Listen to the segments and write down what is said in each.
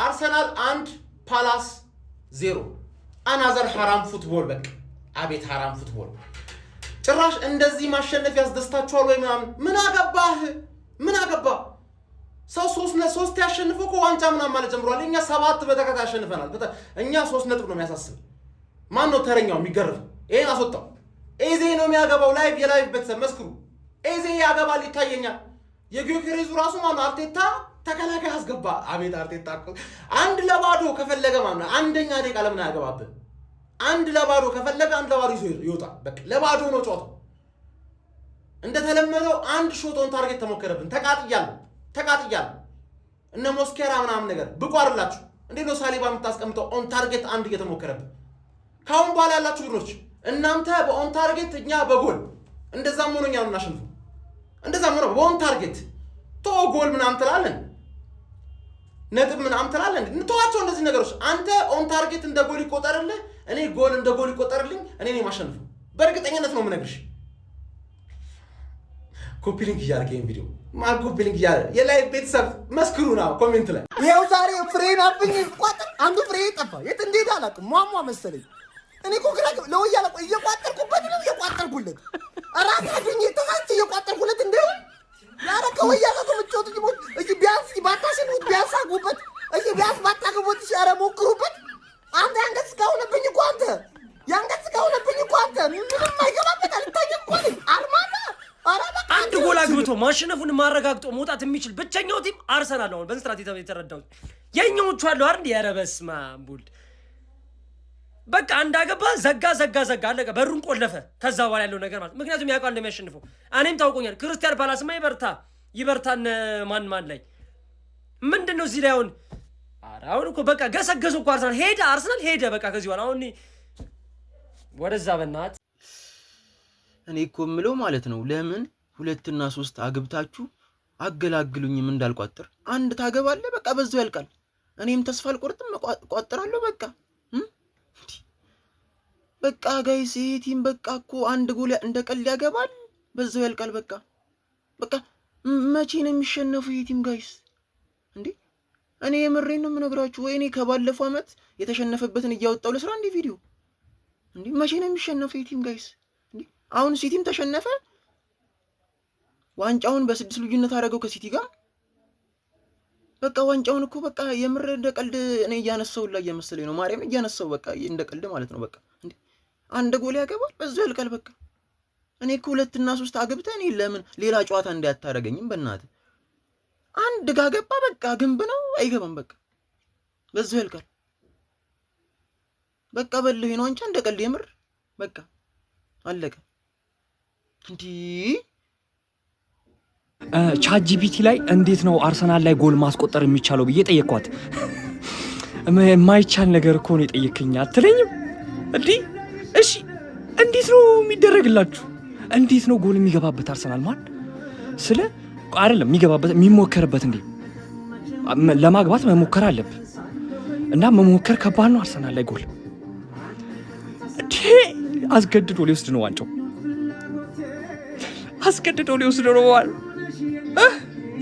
አርሰናል 1፣ ፓላስ 0። Another ሀራም football። በቃ አቤት ሀራም football። ጭራሽ እንደዚህ ማሸነፍ ያስደስታችኋል ወይ ምናምን። ምን አገባህ? ምን አገባ? ሰው 3-3 ያሸንፈው እኮ ዋንጫ ምናምን ማለት ጀምሯል። እኛ ሰባት በተከታታይ አሸንፈናል። እኛ 3 ነጥብ ነው የሚያሳስብ። ማን ነው ተረኛው የሚገርፍ? ይሄን አስወጣው። ኤዜ ነው የሚያገባው። Live የ live ቤተሰብ መስክሩ። ኤዜ ያገባል፣ ይታየኛል። የጊዮኬሬዙ ራሱ ማነው አርቴታ ተከላካይ አስገባ። አቤት አርቴታ እኮ 1-0 ከፈለገ ማነው አንደኛ ደቂቃ ለምን አያገባብን? 1-0 ከፈለገ 1-0 ይዞ ይወጣል። በቃ ለባዶ ነው ጨዋታው። እንደተለመደው አንድ shot on target ተሞከረብን። ተቃጥያለሁ፣ ተቃጥያለሁ። እነ ሞስኬራ ምናምን ነገር ብቁ አይደላችሁ። እንዴት ነው ሳሊባ የምታስቀምጠው? On target አንድ እየተሞከረብን። ከአሁን በኋላ ያላችሁ ቡድኖች እናንተ በ on target፣ እኛ በጎል። እንደዛም ሆኖ እኛ ነው እናሸንፈው። እንደዛም ሆኖ በ on target ቶ ጎል ምናምን ትላለን፣ ነጥብ ምናምን ትላለን። እንተዋቸው እነዚህ ነገሮች። አንተ on target እንደ ጎል ይቆጠርልህ፣ እኔ ጎል እንደ ጎል ይቆጠርልኝ። እኔ ነኝ የማሸንፈው። በእርግጠኝነት ነው የምነግርሽ። Copy link እያደረገ ይሄን ቪዲዮ ማን copy link እያደረገ የ live ቤተሰብ መስክሩና comment ላይ። ይኸው ዛሬ ፍሬን አብኝ ቋጥር አንዱ ፍሬ ጠፋ። የት እንደሄደ አላውቅም። ሟሟ መሰለኝ። እኔ እኮ ግራ ለወያላ እየቋጠርኩበት ነው፣ እየቋጠርኩለት ራሴ አግኜ ተሳስቼ እየቋጠርኩለት እንደሆን ያረ ከወያላ እኮ የምትጫወቱ ቲሞች እዚህ ቢያንስ ባታሸንፉት ቢያንስ አግቡበት። እዚህ ቢያንስ ባታግቡት እሺ፣ ኧረ ሞክሩበት። አንተ የአንገት ስጋ ሆነብኝ እኮ፣ አንተ የአንገት ስጋ ሆነብኝ እኮ። አንተ ምንም አይገባበት አልታየም እኮ አለኝ። አርማታ ኧረ በቃ። አንድ ጎል አግብቶ ማሸነፉን ማረጋግጦ መውጣት የሚችል ብቸኛው team አርሰናል ነው። አሁን በዚህ ስርዓት የተረዳሁት የኛዎቹ አሉ አይደል? ኧረ በስመ አብ ወልድ። በቃ አንድ አገባ፣ ዘጋ፣ ዘጋ፣ ዘጋ፣ አለቀ። በሩን ቆለፈ። ከዛ በኋላ ያለው ነገር ማለት ምክንያቱም ያውቃል እንደሚያሸንፈው። እኔም ታውቆኛል። ክሪስታል ፓላስማ ይበርታ ይበርታ። እነ ማን ማን ላይ ምንድን ነው እዚህ ላይ አሁን? ኧረ አሁን እኮ በቃ ገሰገሱ እኮ። አርሰናል ሄደ፣ አርሰናል ሄደ። በቃ ከዚህ በኋላ አሁን ወደዛ በእናትህ። እኔ እኮ የምለው ማለት ነው፣ ለምን ሁለትና ሶስት አግብታችሁ አገላግሉኝም እንዳልቋጥር አንድ ታገባለህ፣ በቃ በዛው ያልቃል። እኔም ተስፋ አልቆርጥም፣ እቋጥራለሁ። በቃ በቃ guys፣ ይሄ team በቃ እኮ አንድ ጎል እንደ ቀልድ ያገባል፣ በዛው ያልቃል። በቃ በቃ መቼ ነው የሚሸነፉ ይሄ team guys? እንዴ እኔ የምሬን ነው የምነግራችሁ። ወይ እኔ ከባለፈው ዓመት የተሸነፈበትን እያወጣው ለስራ እንዴ ቪዲዮ። እንዴ መቼ ነው የሚሸነፈው ይሄ team guys? እንዴ አሁን ሲቲም ተሸነፈ፣ ዋንጫውን በስድስት ልዩነት አደረገው ከሲቲ ጋር። በቃ ዋንጫውን እኮ በቃ የምር እንደ ቀልድ እኔ እያነሳው ላይ እየመሰለኝ ነው። ማርያም እያነሳው በቃ እንደ ቀልድ ማለት ነው። በቃ እንዴ አንድ ጎል ያገባል፣ በዛው ያልቃል። በቃ እኔ እኮ ሁለትና ሶስት አግብተህ እኔ ለምን ሌላ ጨዋታ እንዳያታረገኝም በእናትህ። አንድ ጋገባ በቃ ግንብ ነው፣ አይገባም። በቃ በዛው ያልቃል። በቃ በልህ ነው ዋንጫ እንደ ቀልድ የምር በቃ አለቀ። እንዲህ ChatGPT ላይ እንዴት ነው አርሰናል ላይ ጎል ማስቆጠር የሚቻለው ብዬ ጠየኳት። የማይቻል ነገር እኮ ነው የጠየከኝ አትለኝም? እንዲህ እሺ፣ እንዴት ነው የሚደረግላችሁ? እንዴት ነው ጎል የሚገባበት አርሰናል? ማን ስለ አይደለም የሚገባበት የሚሞከርበት፣ እንዴ ለማግባት መሞከር አለብህ እና መሞከር ከባድ ነው። አርሰናል ላይ ጎል እንዴ አስገድዶ ሊወስድ ነው ዋንጫው፣ አስገድዶ ሊወስድ ነው።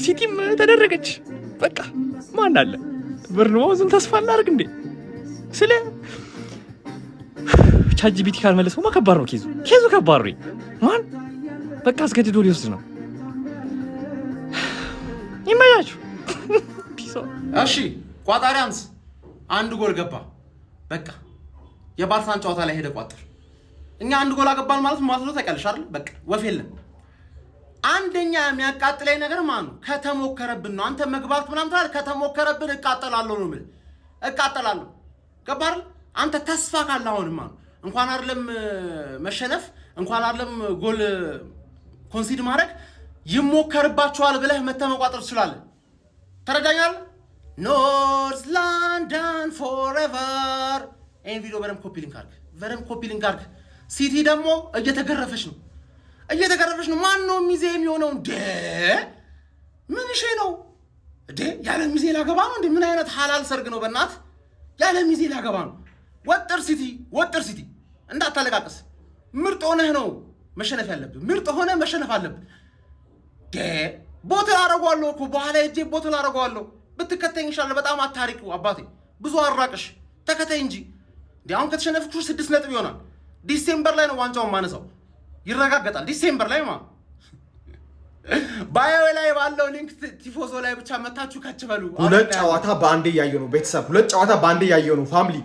ሲቲም ተደረገች። በቃ ማን አለ? በርንማውዝን ተስፋ እናደርግ እንዴ? ስለ ChatGPT ካልመለሰውማ ከባድ ነው case ኡ፣ case ኡ ከባድ ነው። ማን በቃ አስገድዶ ሊወስድ ነው። ይመቻችሁ። እሺ ቋጣሪያንስ አንድ ጎል ገባ። በቃ የባርሳን ጨዋታ ላይ ሄደ ቋጥር። እኛ አንድ ጎል አገባን ማለት ማለት ነው፣ ታውቂያለሽ አይደል? በቃ ወፍ የለም። አንደኛ የሚያቃጥለኝ ነገር ማን ነው? ከተሞከረብን ነው። አንተ መግባት ምናምን ትላለህ። ከተሞከረብን እቃጠላለሁ ነው የምልህ፣ እቃጠላለሁ። ገባህ አይደል? አንተ ተስፋ ካለ አሁንማ እንኳን አይደለም መሸነፍ፣ እንኳን አይደለም ጎል concede ማድረግ፣ ይሞከርባቸዋል ብለህ መተህ መቋጠር ትችላለህ። ተረዳኛል? North London forever። ይህን ቪዲዮ በደንብ copy link አድርግ፣ በደንብ copy link አድርግ። ሲቲ ደግሞ እየተገረፈች ነው፣ እየተገረፈች ነው። ማን ነው ሚዜ የሚሆነው? እንዴ ምን ሼ ነው እንዴ? ያለ ሚዜ ላገባ ነው እንዴ? ምን አይነት ሀላል ሰርግ ነው? በእናት ያለ ሚዜ ላገባ ነው። ወጥር ሲቲ፣ ወጥር ሲቲ፣ እንዳታለቃቅስ። ምርጥ ሆነህ ነው መሸነፍ ያለብህ። ምርጥ ሆነህ መሸነፍ አለብህ። Bottle አደርገዋለሁ እኮ በኋላ ሄጄ bottle አደርገዋለሁ። ብትከተኝ ይሻላል። በጣም አታሪቁ አባቴ፣ ብዙ አራቅሽ፣ ተከተይ እንጂ። እንዲ አሁን ከተሸነፍኩ 6 ነጥብ ይሆናል። December ላይ ነው ዋንጫውን ማነሳው፣ ይረጋገጣል። December ላይ ማ bio ላይ ባለው link ቲፎዞ ላይ ብቻ መታችሁ ከች በሉ። ሁለት ጨዋታ በአንዴ እያየሁ ነው ቤተሰብ፣ ሁለት ጨዋታ በአንዴ እያየሁ ነው family።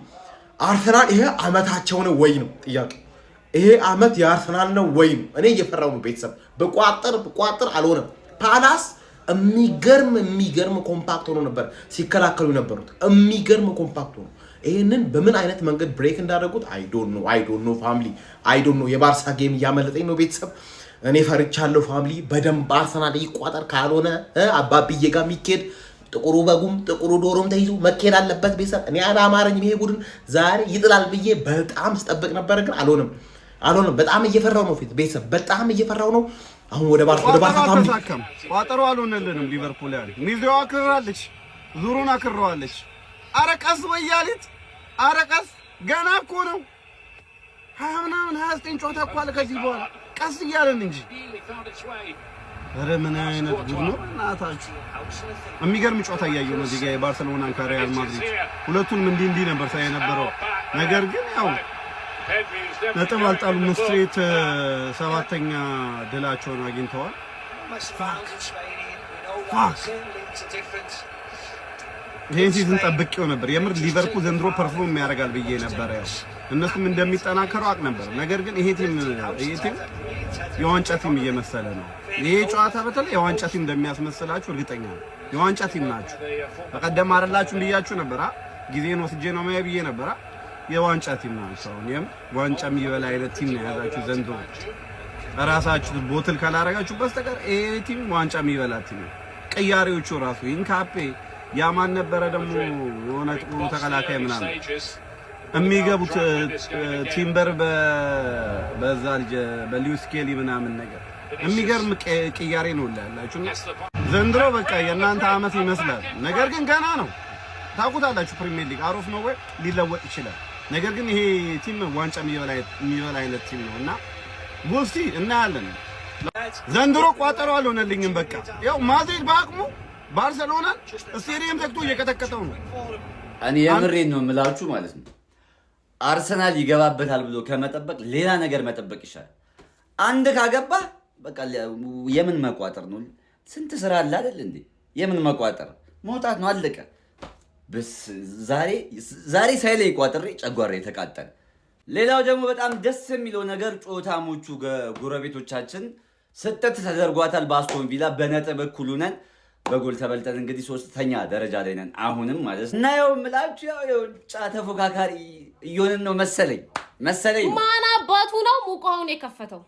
አርሰናል ይሄ አመታቸው ነው ወይ ነው ጥያቄ። ይሄ አመት የአርሰናል ነው ወይ ነው? እኔ እየፈራው ነው ቤተሰብ። በቋጥር በቋጥር አልሆነም። ፓላስ የሚገርም የሚገርም compact ሆኖ ነበር ሲከላከሉ የነበሩት፣ የሚገርም compact ሆኖ ይህንን በምን አይነት መንገድ break እንዳደረጉት I don't know፣ I don't know family፣ I don't know። የባርሳ game እያመለጠኝ ነው ቤተሰብ። እኔ ፈርቻለሁ family። በደንብ አርሰናል ይቋጠር፣ ካልሆነ አባብዬ ጋር የሚኬድ ጥቁሩ በጉም ጥቁሩ ዶሮም ተይዞ መኬድ አለበት ቤተሰብ። እኔ አላማረኝም። ይሄ ቡድን ዛሬ ይጥላል ብዬ በጣም ስጠብቅ ነበረ፣ ግን አልሆነም፣ አልሆነም። በጣም እየፈራው ነው ፊት ቤተሰብ፣ በጣም እየፈራው ነው። አሁን ወደ ባርሳ ቋጠሮ family። አልተሳካም። ቋጠሮ አልሆነልንም። ሊቨርፑል ያለ ሚዜዋ አክርራለች፣ ዙሩን አክረዋለች። አረ ቀስ በያሊት፣ አረ ቀስ፣ ገና እኮ ነው። 20 ምናምን 29 ጨዋታ እኮ አለ ከዚህ በኋላ፣ ቀስ እያለን እንጂ። ኧረ ምን አይነት ጉድ ነው እናታችሁ! የሚገርም ጨዋታ እያየሁ ነው እዚህ ጋር የባርሰሎናን ከሪያል ማድሪድ። ሁለቱንም እንዲህ እንዲህ ነበር ሳይ የነበረው። ነገር ግን ያው ነጥብ አልጣሉም። Straight ሰባተኛ ድላቸውን አግኝተዋል። Fuck፣ ይህን season ጠብቄው ነበር። የምር ሊቨርፑል ዘንድሮ perform ያደርጋል ብዬ ነበረ። ያው እነሱም እንደሚጠናከሩ አቅ ነበር። ነገር ግን ይሄ team የዋንጫ team እየመሰለ ነው። ይሄ ጨዋታ በተለይ የዋንጫ team እንደሚያስመስላችሁ እርግጠኛ ነው። የዋንጫ team ናችሁ። በቀደም አይደላችሁ ብያችሁ ነበር። ጊዜን ወስጄ ነው ማየ ብዬ ነበር። የዋንጫ team ናችሁ። አሁን የም ዋንጫ የሚበላ አይነት team ነው የያዛችሁ ዘንድሮ። ራሳችሁ bottle ካላረጋችሁ በስተቀር ይሄ team ዋንጫ የሚበላ team ነው። ቅያሬዎቹ ራሱ ኢንካፔ ያማን ነበረ ደግሞ የሆነ ጥቁሩ ተከላካይ ምናምን የሚገቡት ቲምበር በዛ ልጅ በሊዊስ ስኬሊ ምናምን ነገር የሚገርም ቅያሬ ነው ያላችሁ። ዘንድሮ በቃ የእናንተ አመት ይመስላል። ነገር ግን ገና ነው። ታውቁታላችሁ፣ ፕሪሚየር ሊግ out of nowhere ሊለወጥ ይችላል። ነገር ግን ይሄ team ዋንጫ የሚበላ አይነት team ነው እና we'll see፣ እናያለን። ዘንድሮ ቋጠሮ አልሆነልኝም። በቃ ያው ማድሪድ በአቅሙ ባርሰሎናን ስቴዲየም ዘግቶ እየቀጠቀጠው ነው። እኔ የምሬን ነው የምላችሁ ማለት ነው። አርሰናል ይገባበታል ብሎ ከመጠበቅ ሌላ ነገር መጠበቅ ይሻላል። አንድ ካገባ በቃ የምን መቋጠር ነው? ስንት ስራ አለ አይደል እንዴ? የምን መቋጠር፣ መውጣት ነው፣ አለቀ። በስ ዛሬ ዛሬ ሳይለይ ቋጥሬ ጨጓራ የተቃጠለ። ሌላው ደግሞ በጣም ደስ የሚለው ነገር ጮታሞቹ ጎረቤቶቻችን ስጠት ተደርጓታል በአስቶን ቪላ። በነጥብ እኩል ነን። በጎል ተበልጠን እንግዲህ ሶስተኛ ደረጃ ላይ ነን አሁንም ማለት ነው። እና ያው የምላችሁ ያው የውጫ ተፎካካሪ እየሆንን ነው መሰለኝ መሰለኝ። ማን አባቱ ነው ሙቀውን የከፈተው?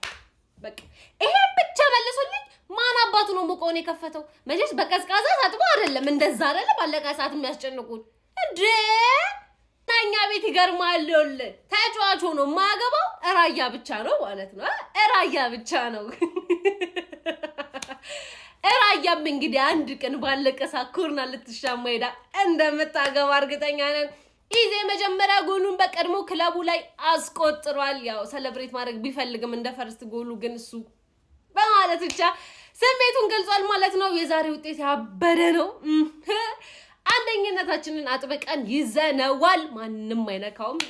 በቃ ይሄ ብቻ መልሱልኝ። ማን አባቱ ነው ሙቀውን የከፈተው? መቼስ በቀዝቃዛ ታጥቦ አይደለም፣ እንደዛ አይደለም። ባለቀ ሰዓት የሚያስጨንቁን እንዴ! እኛ ቤት ይገርማል። ይኸውልህ ተጫዋች ሆኖ የማያገባው ራያ ብቻ ነው ማለት ነው። ራያ ብቻ ነው። ራያም እንግዲህ አንድ ቀን ባለቀ ሰዓት ኮርና ልትሻማ ሄዳ እንደምታገባ እርግጠኛ ነን። ኢዜ መጀመሪያ ጎሉን በቀድሞ ክለቡ ላይ አስቆጥሯል። ያው celebrate ማድረግ ቢፈልግም እንደ first ጎሉ ግን እሱ በማለት ብቻ ስሜቱን ገልጿል ማለት ነው። የዛሬ ውጤት ያበደ ነው። አንደኝነታችንን አጥብቀን ይዘነዋል። ማንም አይነካውም።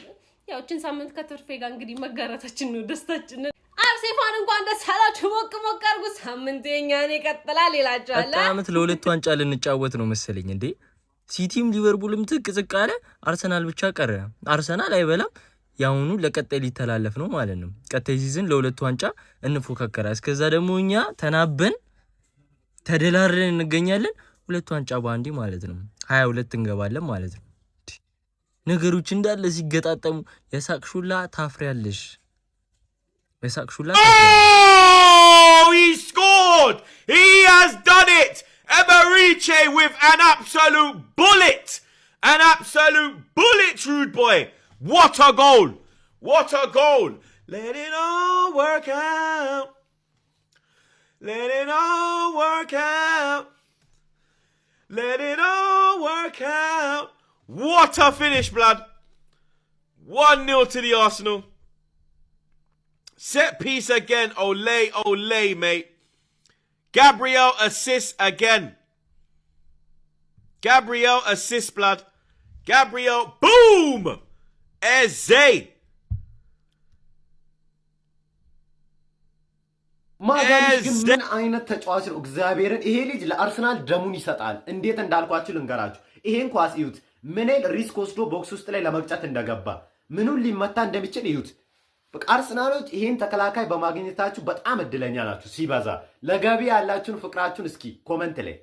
ያው እችን ሳምንት ከትርፌ ጋር እንግዲህ መጋራታችን ነው ደስታችንን። አርሴፋን እንኳን ደስ አላችሁ። ሞቅ ሞቅ አድርጉ። ሳምንቱ የኛን ይቀጥላል ይላችኋል። ቀጣይ ዓመት ለሁለት ዋንጫ ልንጫወት ነው መሰለኝ እንዴ። ሲቲም ሊቨርፑልም ትቅ ዝቅ አለ። አርሰናል ብቻ ቀረ። አርሰናል አይበላም። የአሁኑ ለቀጣይ ሊተላለፍ ነው ማለት ነው። ቀጣይ season ለሁለት ዋንጫ እንፎካከራል። እስከዛ ደግሞ እኛ ተናበን ተደላድለን እንገኛለን። ሁለት ዋንጫ በአንዴ ማለት ነው። 22 እንገባለን ማለት ነው። ነገሮች እንዳለ ሲገጣጠሙ የሳቅሹላ ታፍሪያለሽ። የሳቅሹላ። Oh, he scored! He has done it! Eberechi with an absolute bullet! An absolute bullet, rude boy! What a goal! What a goal! Let it all work out. Let it all work out. Let it all work out. What a finish, blood. 1-0 to the Arsenal. Set piece again. Olay, Olay, mate. Gabriel assists again. Gabriel assist, blood. Gabriel, boom! Eze. ማጋሊሽ ግን ምን አይነት ተጫዋች ነው? እግዚአብሔርን ይሄ ልጅ ለአርሰናል ደሙን ይሰጣል። እንዴት እንዳልኳችሁ ልንገራችሁ። ይሄን ኳስ እዩት፣ ምን ያህል risk ወስዶ box ውስጥ ላይ ለመግጨት እንደገባ፣ ምኑን ሊመታ እንደሚችል እዩት። በቃ አርሰናሎች ይሄን ተከላካይ በማግኘታችሁ በጣም እድለኛ ናችሁ። ሲበዛ ለገቢ ያላችሁን ፍቅራችሁን እስኪ comment ላይ